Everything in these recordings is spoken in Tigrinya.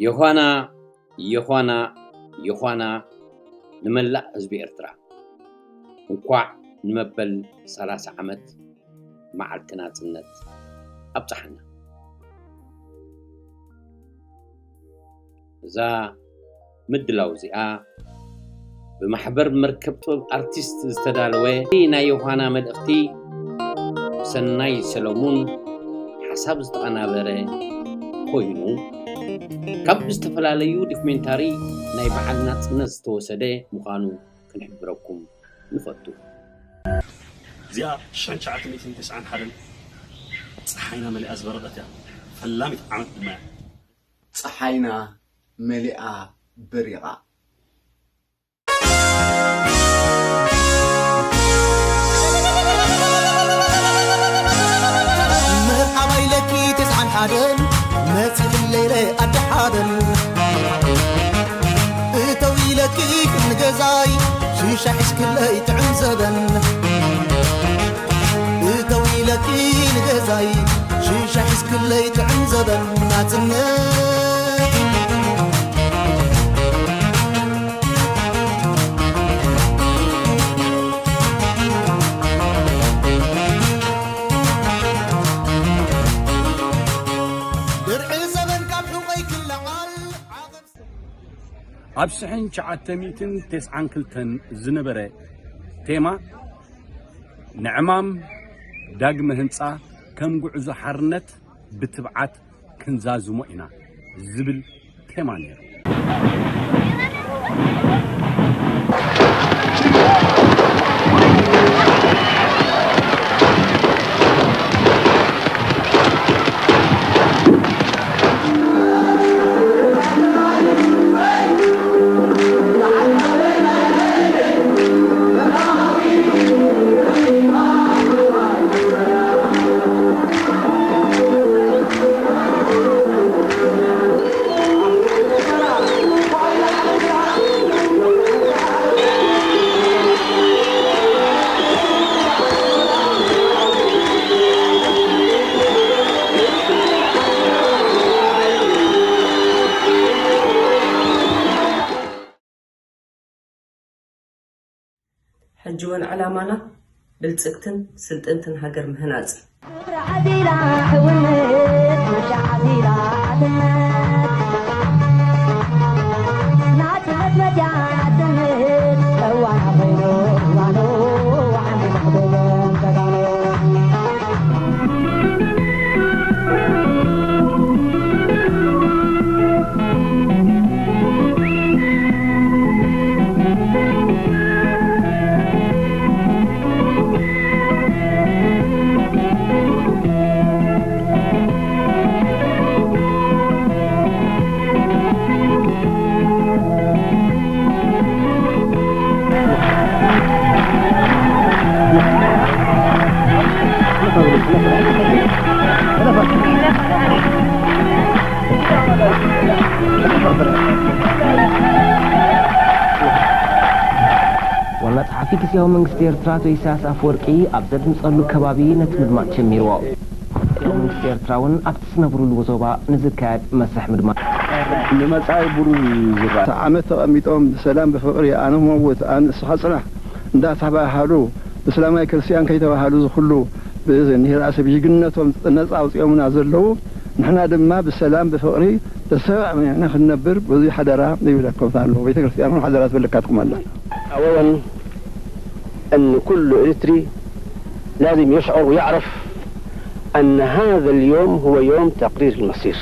ዮዃና፣ ዮዃና፣ ዮዃና ንመላእ ህዝቢ ኤርትራ። እንኳዕ ንመበል ሰላሳ ዓመት መዓልቲ ናጽነት ኣብጽሓና። እዛ ምድላው እዚኣ ብማሕበር መርከብ ጥበብ ኣርቲስት ዝተዳለወ ናይ ዮሃና መልእኽቲ ብሰናይ ሰለሙን ሓሳብ ዝተቐናበረ ኮይኑ ካብ ዝተፈላለዩ ዶክሜንታሪ ናይ በዓል ናጽነት ዝተወሰደ ምዃኑ ክንሕብረኩም ንፈቱ። እዚኣ ሽሕን ትሽዓተ ሚእትን ተስዓን ሓደን ጸሓይና መሊኣ ዝበረቐት እያ። ፈላሚት ዓመት ድማ እያ። ጸሓይና መሊኣ በሪቓ። መርሓባ ኢለኪ ተስዓን ሓደን መጺእለይ ኢለ ኣዲ ሓደን እተው ኢለኪ ንገዛይ ሽሻ ሒዝክለይ ጥዕም ዘበን እተው ኢለኪ ንገዛይ ሽሻ ሒዝክለይ ጥዕም ዘበን ናጽነት ኣብ ሽሕን ትሽዓተ ሚእትን ተስዓን ክልተን ዝነበረ ቴማ ንዕማም ዳግመ ህንጻ ከም ጉዕዞ ሓርነት ብትብዓት ክንዛዝሞ ኢና ዝብል ቴማ ነይሩ። ሕጂ እውን ዕላማና ብልጽግትን ስልጥንትን ሃገር ምህናጽ። ዋና ጸሓፊ ግዝያዊ መንግስቲ ኤርትራ ኣቶ ኢሳያስ ኣፈወርቂ ኣብ ዘድምጸሉ ከባቢ ነቲ ምድማጽ ጀሚርዎ። መንግስቲ ኤርትራ እውን ኣብቲ ዝነብሩሉ ዞባ ንዝካየድ መስርሕ ምድማጽ። ንመጻኢ ብሩህ እዩ ዝረኣ። ዓመት ተቐሚጦም ብሰላም ብፍቕሪ ኣነ ምሞት ኣነ ንስኻ ጽናሕ እንዳተባሃሉ እስላማይ ክርስትያን ከይተባሃሉ ዝኹሉ ብእዝን ይርኣ ሰብ ጅግንነቶም ነጻ ኣውጺኦምና ዘለዉ ንሕና ድማ ብሰላም ብፍቕሪ ተሰማሚዕና ክንነብር በዚ ሓደራ ይብለኩም ኣሎ። ቤተክርስትያን እውን ሓደራ ትብለካትኩም ኣላ። أولا أن كل إريتري لازم يشعر ويعرف أن هذا اليوم هو يوم تقرير المصير،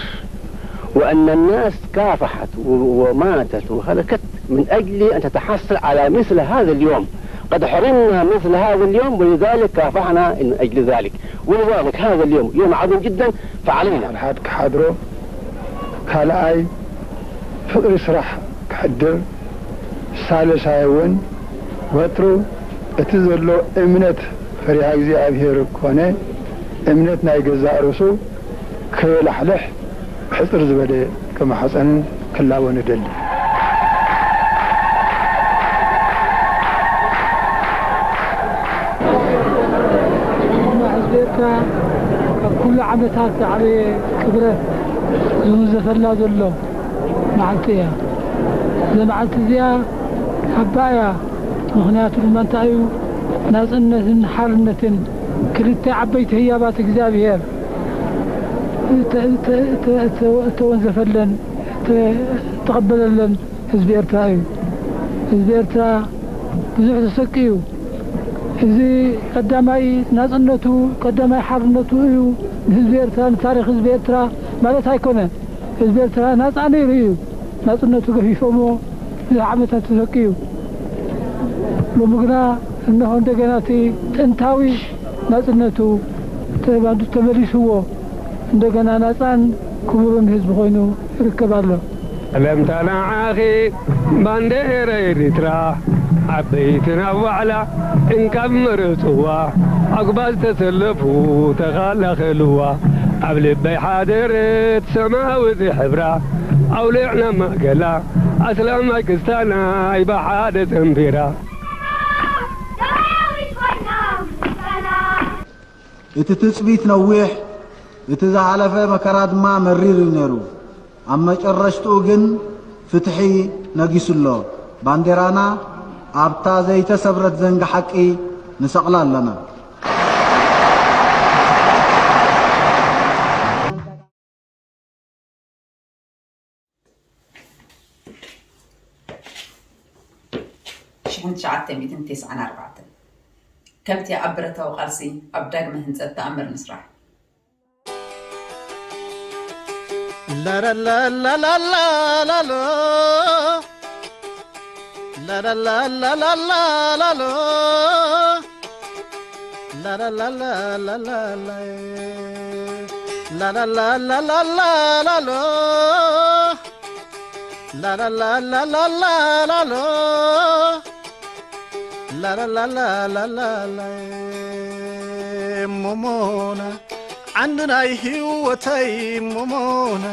وأن الناس كافحت و- وماتت وهلكت من أجل أن تتحصل على مثل هذا اليوم. قد حرمنا مثل هذا اليوم، ولذلك كافحنا من أجل ذلك. ولذلك هذا اليوم يوم عظيم جدا، فعلينا ሓድሓድ ክሓድሮ፣ ካልኣይ ፍቕሪ ስራሕ ክሕድር፣ ሳልሳይ እውን ወትሩ እቲ ዘሎ እምነት ፈሪሃ እግዚኣብሔር ኮነ እምነት ናይ ገዛእ ርእሱ ከየላሕልሕ ሕጽር ዝበለ ተማሕጸንን ክላቦ ንደሊ። ህዝቢ ኤርትራ ካብ ኩሉ ዓመታት ዝዓበየ ክብረት ዝውንዘፈላ ዘሎ መዓልቲ እያ። እዛ መዓልቲ እዚኣ ዓባይ እያ። ምኽንያቱ ድማ እንታይ እዩ? ናጽነትን ሓርነትን ክልተ ዓበይቲ ህያባት እግዚኣብሔር እተ-፣ እተ-፣ እተ-፣ እተ-፣ እተወንዘፈለን፣ እተ-፣ እተቐበለለን ህዝቢ ኤርትራ እዩ። ህዝቢ ኤርትራ ብዙሕ ተሰቅዩ። እዚ ቀዳማይ ናጽነቱ፣ ቀዳማይ ሓርነቱ እዩ። ንህዝቢ ኤርትራ፣ ንታሪኽ ህዝቢ ኤርትራ ማለት ኣይኮነ። ህዝቢ ኤርትራ ናጻ ነይሩ እዩ። ናጽነቱ ገፊፎሞ ብዙሕ ዓመታት ተሰቅዩ። ሎሚ ግና እነሆ እንደገና እቲ ጥንታዊ ናጽነቱ ተባዱ ተመሊስዎ፣ እንደገና ናጻን ክቡርን ህዝቢ ኮይኑ ይርከብ ኣሎ። ሰላምታ ንዓኺ ባንዴራ ኤሪትራ፣ ዓበይትን ኣብ ዋዕላ እንካብ መረጽዋ፣ ኣጉባዝ ተሰለፉ ተኻላኸልዋ፣ ኣብ ልበይ ሓደረት ሰማያዊ ዝሕብራ፣ ኣውሊዕና ማእከላ ኣስላማይ ክስታናይ ብሓደ ጸንቢራ። እቲ ትጽቢት ነዊሕ፣ እቲ ዝሓለፈ መከራ ድማ መሪር እዩ ነይሩ። ኣብ መጨረሽትኡ ግን ፍትሒ ነጊሱ ኣሎ። ባንዴራና ኣብታ ዘይተሰብረት ዘንጊ ሓቂ ንሰቕላ ኣለና። ሽሕን ትሽዓተ ሚእትን ተስዓን ኣርባዕተን። ከምቲ ኣብ ብረታዊ ቃልሲ ኣብ ዳግመ ህንጸት ተኣምር ንስራሕ። ሞሞና ዓንዲ ናይ ህይወተይ ሞሞና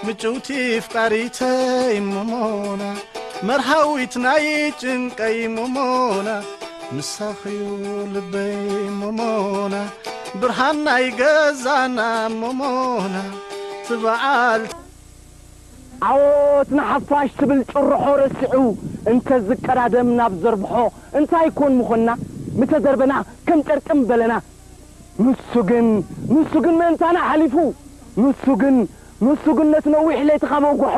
ምጭውቲ ፍቃሪተይ ሞሞና መርሃዊት ናይ ጭንቀይ ሞሞና ንሳኽዩ ልበይ ሞሞና ብርሃን ናይ ገዛና ሞሞና ትበዓል ዓወት ንሓፋሽ ትብል ጭርሖ ረሲዑ እንተዝቀዳደም ናብ ዘርብሖ እንታይ ኮን ምኾንና ምተዘርበና ከም ጨርቂ ምበለና ንሱ ግን ንሱ ግን ምእንታና ሓሊፉ ንሱ ግን ንሱ ግን ነቲ ነዊሕ ለይቲ ካብ ኣጉሖ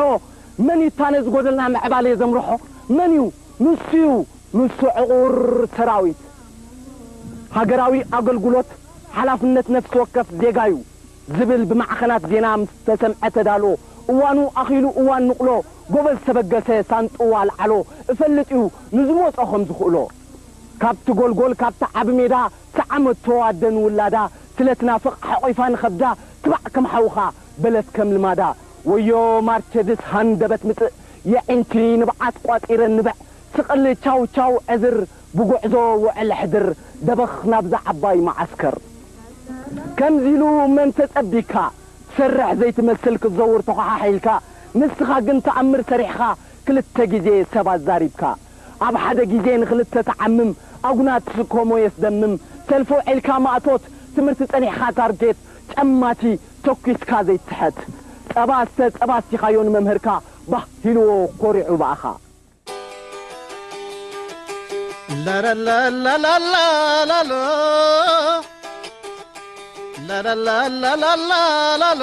መን እዩ እታ ነዚ ጎደልና ምዕባለ ዘምርሖ መን እዩ ንሱ እዩ ንሱ ዕቑር ሰራዊት ሃገራዊ ኣገልግሎት ሓላፍነት ነፍሲ ወከፍ ዜጋ እዩ ዝብል ብማዕኸናት ዜና ምስ ተሰምዐ ተዳሎ እዋኑ ኣኺሉ እዋን ንቕሎ ጎበዝ ተበገሰ ሳንጥኡ ኣልዓሎ እፈልጥ እዩ ንዝመጾ ከም ዝኽእሎ ካብቲ ጎልጎል ካብቲ ዓቢ ሜዳ ሰዓመቶ ኣደ ንውላዳ ስለ ትናፍቕ ሓቒፋ ንኸብዳ ትባዕ ከም ሓውኻ በለት ከም ልማዳ ወዮ ማርቸድስ ሃንደበት ምጽእ የዒንቲ ንብዓት ቋጺረ ንብዕ ስቕሊ ቻው ቻው ዕዝር ብጉዕዞ ውዕል ኣሕድር ደበኽ ናብዛ ዓባይ መዓስከር ከምዚ ኢሉ መን ተጸቢካ ትሰርሕ ዘይትመስል ክትዘውር ተኾሓሒልካ ንስኻ ግን ተኣምር ሰሪሕኻ ክልተ ግዜ ሰብ ኣዛሪብካ ኣብ ሓደ ግዜ ንኽልተ ትዓምም ኣጉና ትስከሞ የስደምም ሰልፊ ውዒልካ ማእቶት ትምህርቲ ጸኒሕኻ ታርጌት ጨማቲ ተኲስካ ዘይትስሐት ጸባ ስተ ጸባ ኣስቲኻዮ ንመምህርካ ባህ ኢልዎ ኮሪዑ ብኣኻ። ላላላላላላሎ ላላላላላላሎ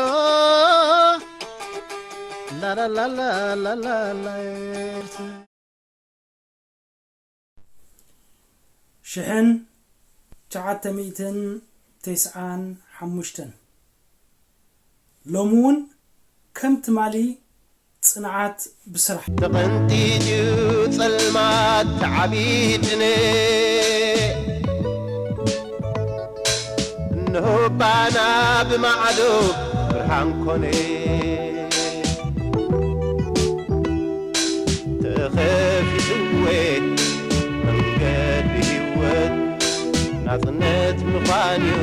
ላላላላላላ ሽሕን ትሽዓተ ሚእትን ተስዓን ሓሙሽተን ሎሚ እውን ከም ትማሊ ጽንዓት ብስራሕ። ተቐንጢጥዩ ጸልማት ተዓቢድነ እንሆ ባና ብማዕዶ ብርሃን ኮነ። ተኸፊትወ መንገዲ ህይወት ናጽነት ምዃንዩ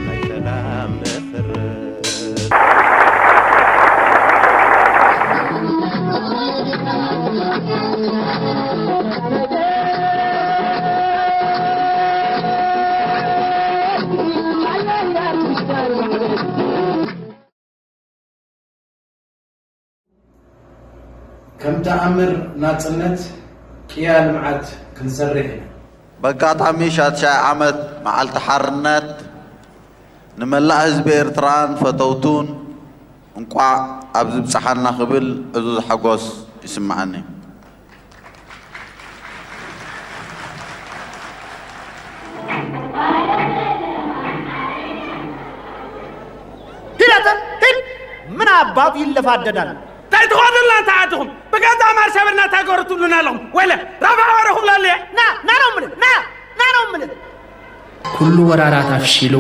ናይ ሰላም መሰረት። ተኣምር ናጽነት ቅያ ልምዓት ክንሰርሕ ኢና። በጋጣሚ ሻትሻይ ዓመት መዓልቲ ሓርነት ንመላእ ህዝቢ ኤርትራን ፈተውቱን እንቋዕ ኣብዚ ብጽሓና ክብል ዕዙዝ ሓጎስ ይስምዓኒ። ሂድ ኣንተ ሂድ። ምን ኣባቱ ይለፋደዳል? እንታይ ትኾኑልና እንተ ዓድኹም ብገዛ ማርሻ ብርና ታገሩ ትብሉና ኣለኹም። ወይለ ራፋ ወረ ክብለሉ እየ። ና ና ነው ምልል ና ና ነው ምልል። ኩሉ ወራራት ኣፍሺሉ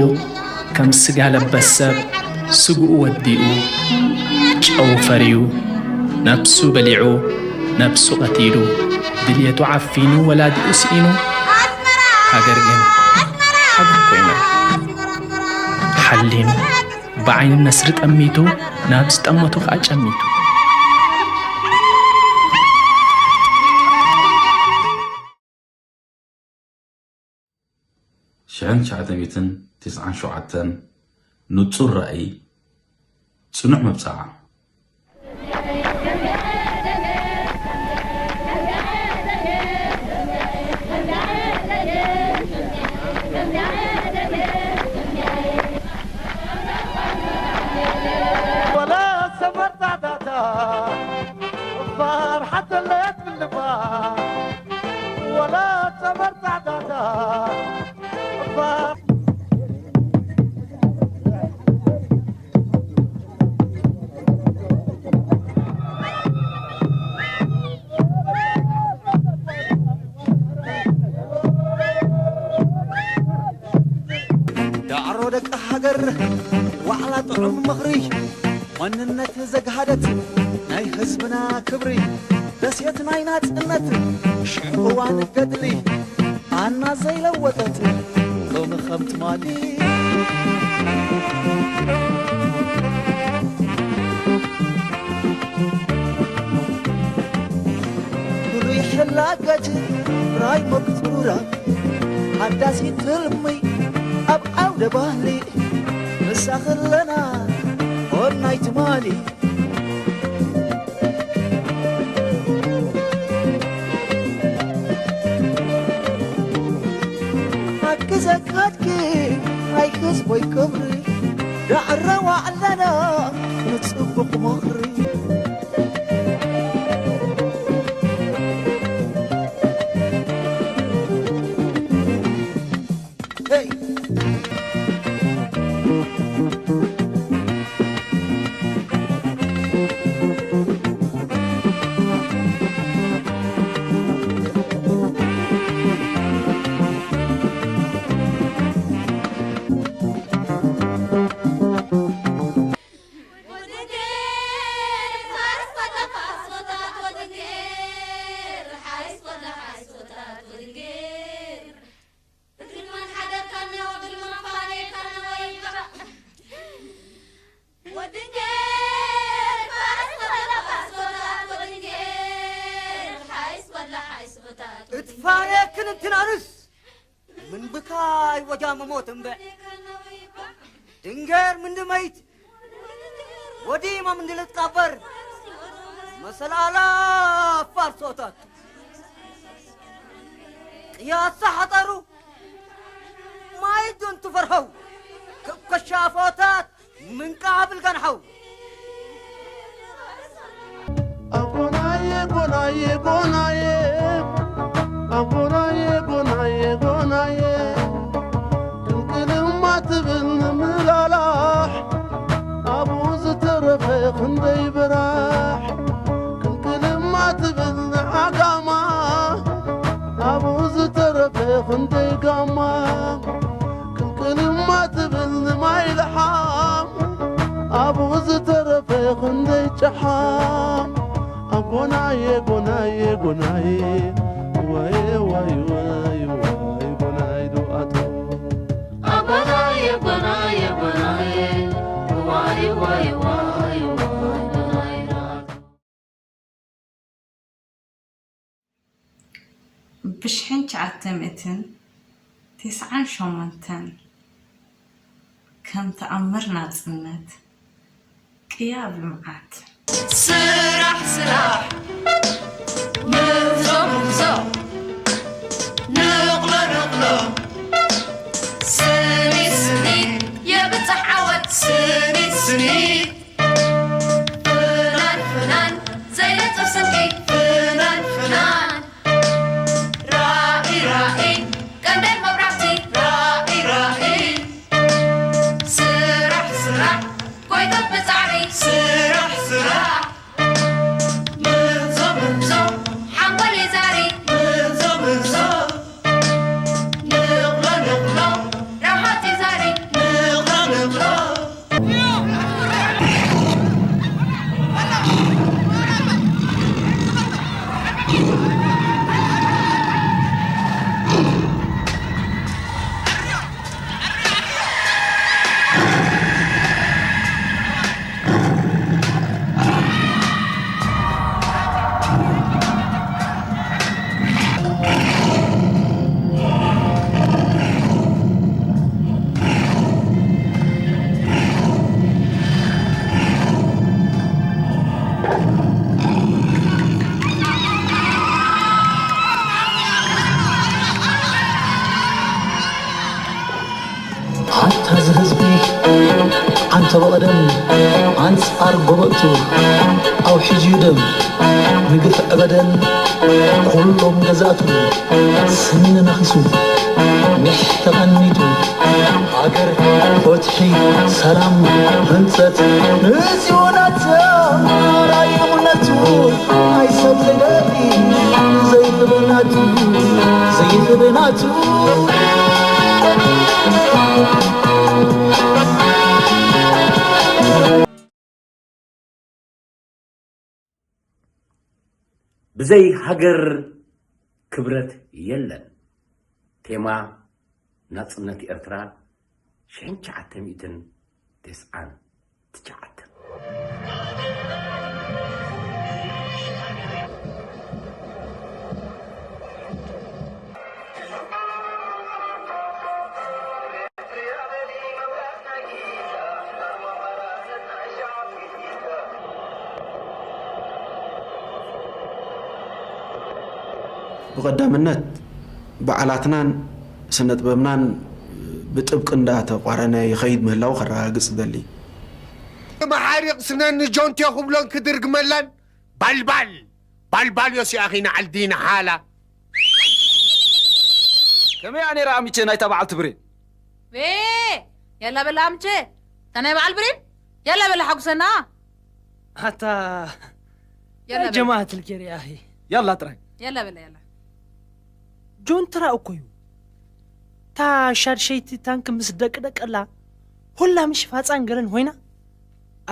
ከም ስጋ ለበስ ሰብ ስግኡ ወዲኡ ጨው ፈርዩ ነብሱ በሊዑ ነብሱ ቀቲሉ ድልየቱ ዓፊኑ ወላዲኡ ስኢኑ ሃገር ግን ሃገር ኮይና ሓሊኑ ብዓይኒ ነስሪ ጠሚቱ ናብ ዝጠመቶ ከዓ ጨሚቱ። ሽሕን ትሽዓተ ሚእትን ተስዓን ሸውዓተን ንጹር ራእይ፣ ጽኑዕ መብጽዓ። ዳዕሮ ደቂ ሃገር ዋዕላ ጥዑም ምኽሪ መንነት ዘግሃደት ናይ ህዝብና ክብሪ ደሴት ናይ ናጽነት ሽዑ እዋን ገድሊ ኣና ዘይለወጠት ሎሚ ከም ትማሊ ብሉይ ሕላገት ራይ መክቱራ ሓዳሲ ትልሚ ኣብ ዓውደ ባህሊ ምሳኽለና ሆን ናይ ትማሊ ሓቂ ዘካድኪ ናይ ህዝቦይ ክብሪ ዳዕረዋ ኣለና ንጽቡቕ ምኽሪ እትፋነክን እንትናንስ ምን ብካይ ወጃ መሞት እምበ ድንገር ምን ድመይት ወዲማ ምን ድልትቃበር መሰል ኣላፍ ፋርሶታት ቅያሳ ሓጠሩ ማይዱን ትፈርሀው ክብ ከሻፎታት ምንቃብል ጋንሓው ኣቦናየ ጎናየ ጎናየ ኣቦናየ ጎናየ ጎናየ ቅልቅልማ ትብል ንምላላሕ ኣብኡ ዝተረፈ ክንደይ ብራሕ ቅልቅልማ ትብል ንዓጋማ ኣብኡ ዝተረፈ ክንደይ ጋማ ቅልቅልማ ትብል ንማይ ልሓም ኣብኡ ዝተረፈ ክንደይ ጨሓም ኣብ ጎናየ ጎናየ ጎናየ ዋየ ዋይ ዋይ ዋይ ጎናይ ዱኣቶ ብሽሕን ትሽዓተ ሚእትን ተስዓን ሸሞንተን ከም ተኣምር ናጽነት ቅያ ኣብ ልምዓት ስራሕ ስራሕ ምዞ ምዞ ንቕሎ ንቕሎ ስኒ ስኒ የብጽሕ ዓወት ስኒ ስኒ ፍናን ፍናን ዘይነጥፍ ስንቂ ፍናን ፍናን ራኢ ራኢ ቀንደል መብራህቲ ራኢ ራኢ ስራሕ ስራሕ ጎይቶት ብጻዕሪ ስራሕ ስራሕ ምዞ ምዞ ሓንጎል ይዛሪ ምዞ ምዞ ንቕሎ ንቕሎ ራሃት ይዛሪ ንቕሎ ንቕሎ ኣታ እዚ ህዝቢ ዓንተ ብቐደም ኣንጻር ጎበጥቱ ኣውሒጁ ደም ንግፍዒ በደል ኩሎም ገዛእቱ ስኒ ነኺሱ ኒሕ ተቐኒቱ ሃገር ፍትሒ ሰላም ህንጸት ንጽዮናት ራእይ እምነቱ ኣይሰብ ዘገዲ ዘይኽብናቱ ዘይኽብናቱ ብዘይ ሃገር ክብረት የለን። ቴማ ናጽነት ኤርትራ ሽሕን ትሽዓተ ሚእትን ተስዓን ትሽዓተን። ብቐዳምነት በዓላትናን ስነጥበብናን ብጥብቂ እንዳተቋረነ ይኸይድ ምህላዉ ከረጋግጽ እደሊ። መሓሪቕ ስነን ንጆንቴ ክብሎን ክድርግመላን ባልባል ባልባል ዮሲ ኣኺ ንዓል ዲና ሓላ ከመይ እያ ነይራ ኣምቼ ናይታ በዓልቲ ብሬን? ቤ የላ በላ ኣምቼ እታ ናይ በዓል ብሬን የላ በላ ሓጉሰና ኣታ የላ በላ ጀማዓት ልኬር ያኺ ያላ ጥራይ የላ በላ የላ ጆንትራ እኮ እዩ እታ ሻድሸይቲ ታንክ ምስ ደቅደቀላ ሁላ ምሽ ፋፃን ገለን ሆይና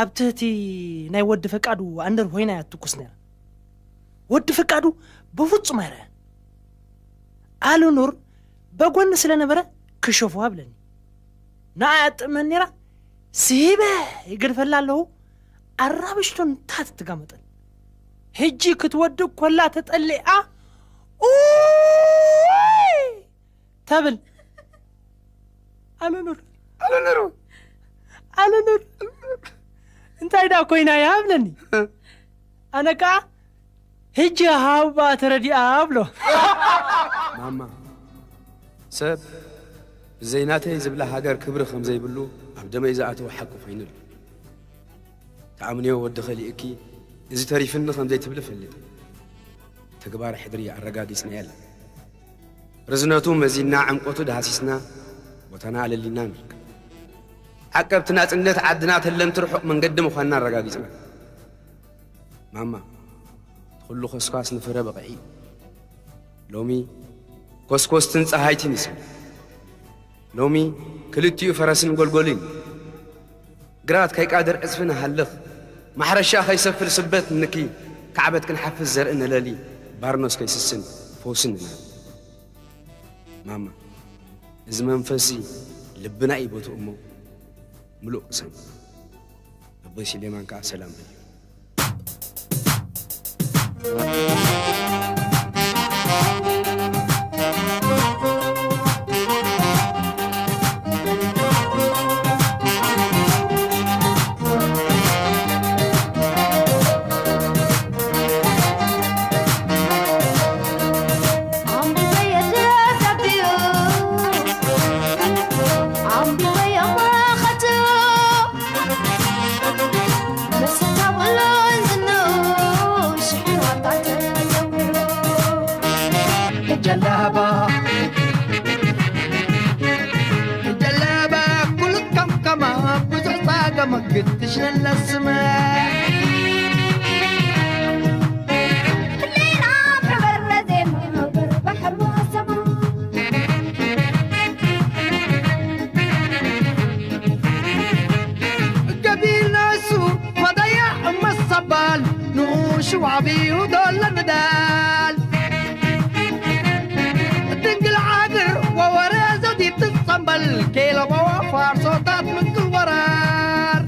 ኣብ ትህቲ ናይ ወዲ ፈቃዱ ኣንደር ሆይና እያ ትኩስ ነይራ ወዲ ፈቃዱ በፍጹም ኣይረኣን ኣሉ ኑር በጎኒ ስለ ነበረ ክሸፉ ኣብለኒ ንኣ ኣጥእመን ነይራ ስሂበ ይገድፈላ ኣለኹ ኣራብሽቶ እንታት ትጋመጠል ሕጂ ክትወድእ ኮላ ተጠሊኣ ኡይ ተብል ኣሉ ኑር ኣሉ ኑር ኣሉ ኑር እንታይ ዳ ኮይና እያ ኣብለኒ ኣነ ከዓ ሕጂ ሃባ ተረዲኣ ኣብሎ ማማ ሰብ ብዘይ ናተይ ዝብላ ሃገር ክብሪ ከም ዘይብሉ ኣብ ደመይ ዝኣተወ ሓቂ ኮይኑሉ። ትኣምንዮ ወዲ ከሊእኪ እዚ ተሪፍኒ ከም ዘይትብሊ ፈልጥ። ተግባር ሕድሪ ኣረጋጊጽናዮ ኣለና። ርዝነቱ መዚንና ዕምቆቱ ደሃሲስና ቦታና ኣለሊና ንርከብ። ዓቀብቲ ናጽነት ዓድና ተለምቲ ርሑቕ መንገዲ ምዃንና ኣረጋጊጽና። ማማ እቲ ኩሉ ኮስኳስ ንፍረ በቒዒ እዩ። ሎሚ ኮስኮስትን ጸሃይትን ይስእኑ። ሎሚ ክልቲኡ ፈረስን ጎልጎልን እዩ። ግራት ከይቃድር ዕጽፊ ንሃልኽ፣ ማሕረሻ ከይሰፍር ስበት ንንኪ፣ ካዕበት ክንሓፍስ ዘርኢ ነለሊ፣ ባርኖስ ከይስስን ፈውሲ ንናቢ። ማማ፣ እዚ መንፈስዚ ልብና እዩ ቦትኡ እሞ፣ ምሉእ ቅሰን። ኣቦይ ስሌማን ከኣ ሰላም በልዮ። ትሽለለ ስመ ሌላ ብሕበር ዜማ ብር ባሕር ወሰማ ገቢልናሱ ፈዳያ እመሰባል ንኡሽ ዋዕቢዩ ዶለ ንዳል ድንግል ዓግር ወወረ ዘዲት ትጸንበል ኬሎ ወፋርሶታት ምክል ወራር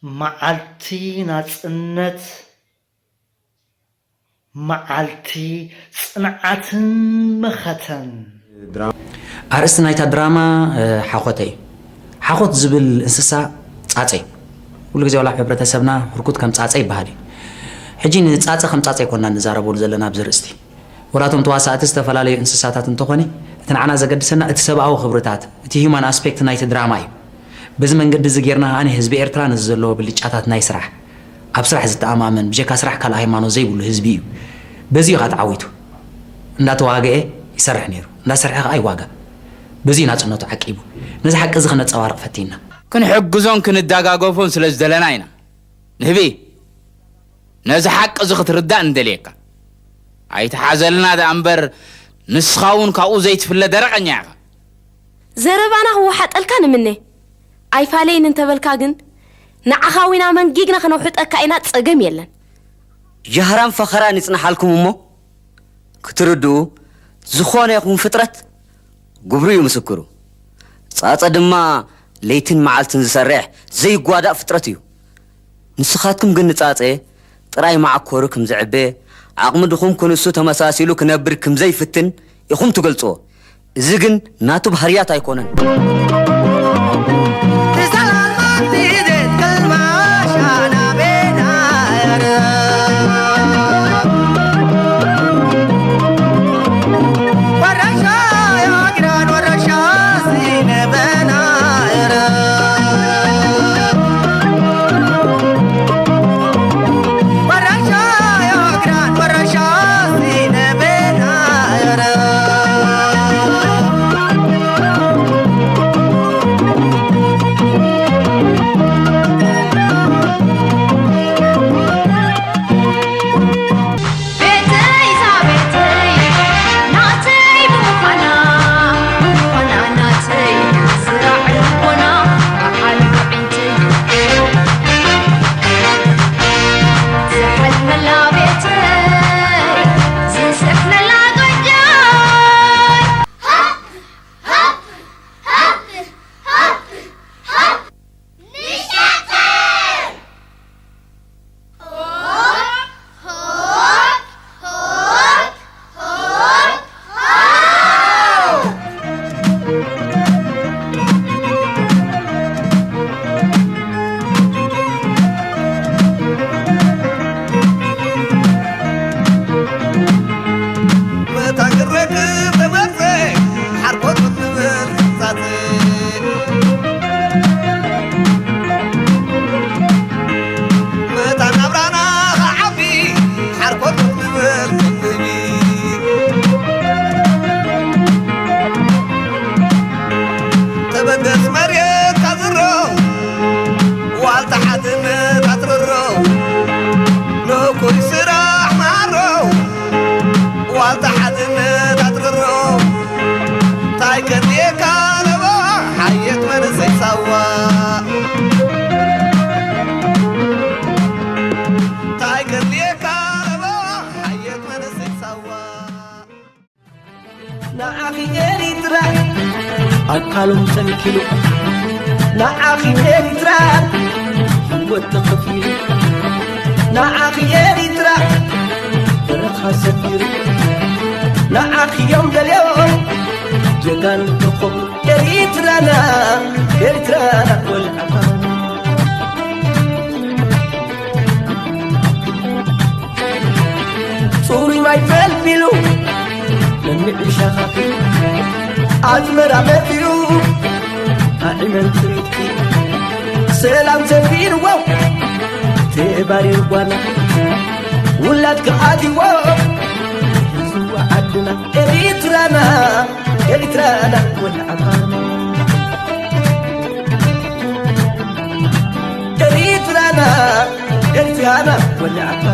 መዓልቲ ናጽነት፣ መዓልቲ ጽንዓትን መኸተን። ኣርእስቲ ናይታ ድራማ ሓኾተ እዩ። ሓኾት ዝብል እንስሳ ጻጸ እዩ። ኩሉ ግዜ ዋላ ኣብ ሕብረተሰብና ህርኩት ከም ጻጸ ይበሃል እዩ። ሕጂ ንጻጸ ከም ጻጸ ኣይኮንና ንዛረበሉ ዘለና ኣብዚ ርእስቲ። ወላቶም ተዋሳእቲ ዝተፈላለዩ እንስሳታት እንተኾነ እቲ ንዓና ዘገድሰና እቲ ሰብኣዊ ክብርታት እቲ human aspect ናይቲ ድራማ እዩ። በዚ መንገዲ እዚ ጌርና ከኣ ህዝቢ ኤርትራ ነዚ ዘለዎ ብልጫታት ናይ ስራሕ ኣብ ስራሕ ዝተኣማመን ብጀካ ስራሕ ካልእ ሃይማኖት ዘይብሉ ህዝቢ እዩ። በዚ እዩ ከዓ ተዓዊቱ። እንዳተዋገኤ ይሰርሕ ነይሩ፣ እንዳሰርሐ ከዓ ይዋጋእ። በዚ እዩ ናፅነቱ ዓቂቡ። ነዚ ሓቂ እዚ ክነፀባርቕ ፈቲና። ክንሕግዞን ክንደጋገፎን ስለ ዝደለና ኢና። ንህቢ ነዚ ሓቂ እዚ ክትርዳእ ንደልየካ። ኣይትሓዘልና ደኣ እምበር ንስኻ እውን ካብኡ ዘይትፍለ ደረቐኛ ኢኻ። ዘረባና ክወሓጠልካ ንምነ። ኣይፋለይን እንተበልካ ግን ንዓኻ ዊና መንጊግና ክነውሕጠካ ኢና ጸገም የለን። ጃህራን ፈኸራን ይጽንሓልኩም እሞ ክትርድኡ ዝኾነ ይኹን ፍጥረት ግብሩ እዩ ምስክሩ። ጻጸ ድማ ለይትን መዓልትን ዝሰርሕ ዘይጓዳእ ፍጥረት እዩ። ንስኻትኩም ግን ንጻጸ ጥራይ መዓኮሩ ክም ዝዕበ ዓቕሚ ድኹም ክንሱ ተመሳሲሉ ክነብር ክም ዘይፍትን ኢኹም ትገልጽዎ። እዚ ግን ናቱ ባህርያት ኣይኮነን። ተሓትነት ኣትርሮ ንእኩይ ስራሕ ማሮ ዋልታ ሓትነት ኣትርሮ ታይ ከድልየካ ለቦ ሓየት መንእሰይ ሳዋ ታይ ከድልየካ ለቦ ሓየት መንእሰይ ሳዋ ንዓኺ ኤሪትራ ኣካሎም ሰንኪሉ ንዓኺ ኤሪትራ ህይወት ተኸፊሉ ንዓኺ ኤሪትራ በረኻ ሰፊሩ ንዓኺ እዮም ደልዮም ጀጋኑ ተኸብሩ ኤሪትራና ኤሪትራና ወልዓኻ ጽሩይ ማይ ፈልፊሉ መምልዒ ሸኻኺ ኣዝመራ መጺኡ ኣዒመን ትርኢትኪ ሰላም ሰፊንዎ ተባሪር ጓና ውላድ ከኣትዎ ህዝቡ ዓድና ኤሪትራና ኤሪትራና ወልዓኻ ኤሪትራና ኤሪትራና ወልዓኻ